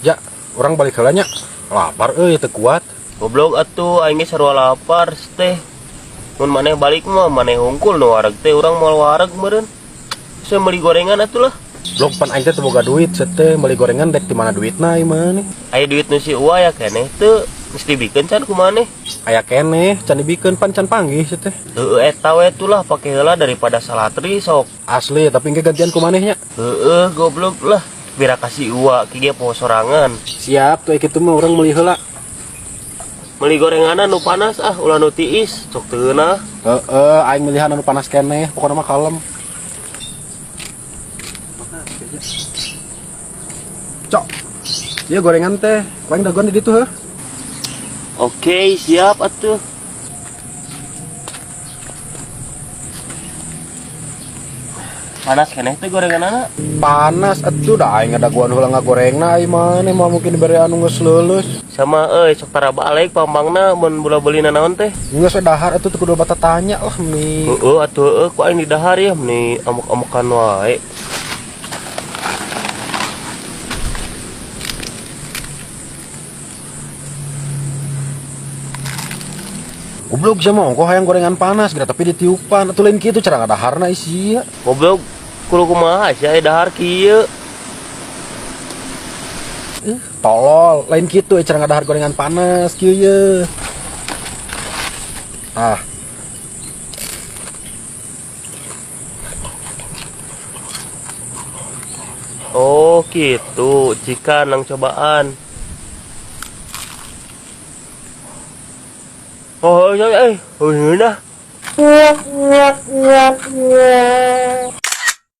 Ja, urang balik heula nya. Lapar euy teu kuat. Goblok atuh aing ge sarua lapar teh. Mun maneh balik mah maneh hungkul nu wareg teh urang moal wareg meureun. Saya meuli gorengan atuh lah. Blok pan aing teh teu boga duit sia teh meuli gorengan dek di mana duitna ieu mah nih. Aya duit nu si Uwa ya keneh teu geus dibikeun can ku maneh. Aya keneh can dibikeun pan can panggih sia teh. Heueuh eta we tuh lah pake heula daripada salatri sok. Asli tapi engke gantian ku maneh nya. Heueuh goblok lah. Pira kasih Uwa ki ge poho sorangan. Siap tuh kitu mah urang meuli heula. Meuli gorenganan nu panas ah ulah nu tiis sok teu ngeunah. Heeh, aing milihan anu panas keneh, pokona mah kalem. Cok. Ieu gorengan teh, ku aing dagoan di ditu heuh. Oke, siap atuh. Panas keneh teh gorenganana. Panas atuh da aing ngadagoan heula ngagorengna ai maneh moal mungkin dibere anu geus leuleus. Sama euy sok tara balik pambangna mun bola beuli nanaon teh. Geus we dahar atuh teu kudu batatanya lah meni. Heueuh atuh heueuh ku aing didahar ya meni amuk-amukan wae. Goblok sia mah ongkoh hayang gorengan panas geura tapi ditiupan atuh lain kitu cara ngadaharna sia. Goblok kudu kumaha sia aya dahar kieu. Tolol, lain kitu cara ngadahar gorengan panas kieu ye. Ah. Oh gitu, jika nang cobaan. Oh, iya, oh, iya, nah.